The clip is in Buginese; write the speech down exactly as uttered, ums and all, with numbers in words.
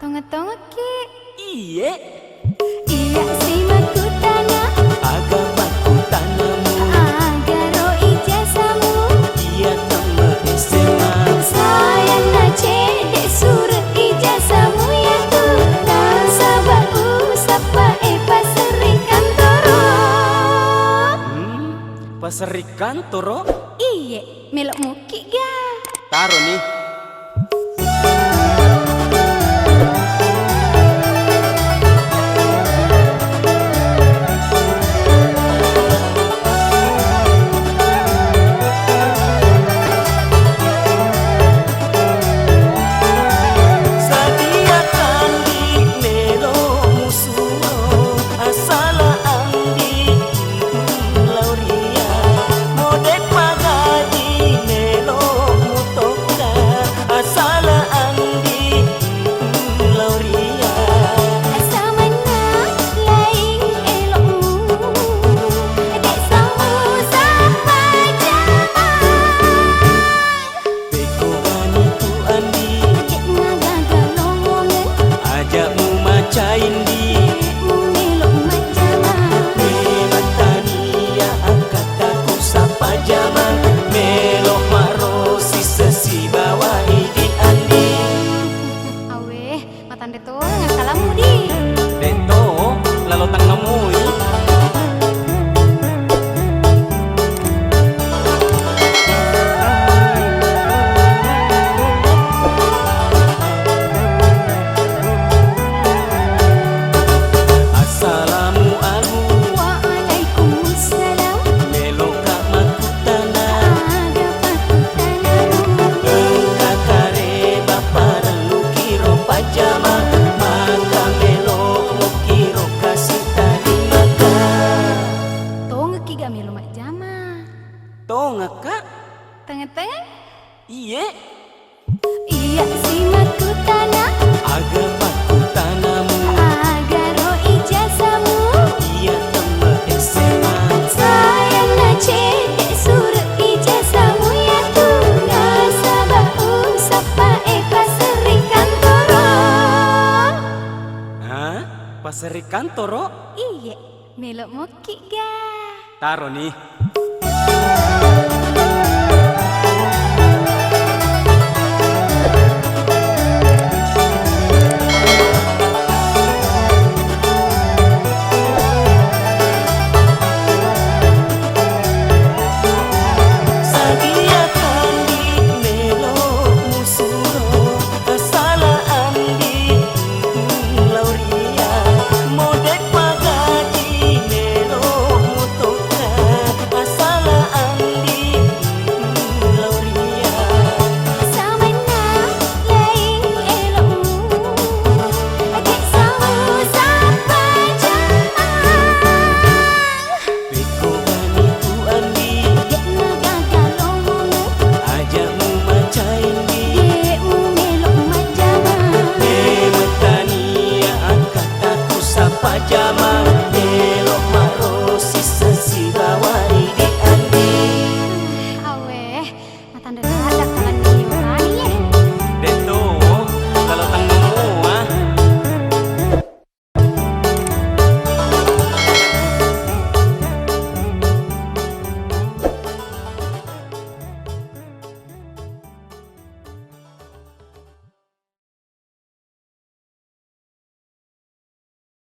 Tongeng-tongekki. Iye. Iya si makkutana. Aga makkutanamu? Agaro ijasamu? Iya tamma S M A. Sayanna cedde sure ijasamu yatu. Nasaba usappa e paserri kantoro. Hmm, paserri kantoro? Iye. Melo mukki ga? Taroni. Sadiakan di melo musuh. Asala andi, mm, lao ria, modeppa gaji melo mutokka. Asala andi, mm, lao ria. Samanna laing elokmu, de' samo sappa jama. Pekko gani tu andi. De'na gaga lowongeng. Aja'mu macaindi. De'mu melo majjama. Memang tania angkattaku sappa jama. Melo marosi sesibawa idi andi. Awe. Matanre tongeng salammu di. De'to, lalo tengngamui. Assalamu alaikum. Waalaikumsalam. Meloka makku Tana. Aga pakkutanamu? Engka kareba parellukiro pajjama, maka melo'mukiro kasi tarimaka. Tongekkiga melo majjama? Tongekka? Tengeng-tengeng? Iye. Iya si makkutana. Aga pakkutanamu? Agaro ijasamu? Iya tamma S M A. Sayanna cedde sure ijasamu yatu. Nasaba usappa e paserri kantoro. Hah? Paserri kantoro? Iye, melo mukki ga? Taroni.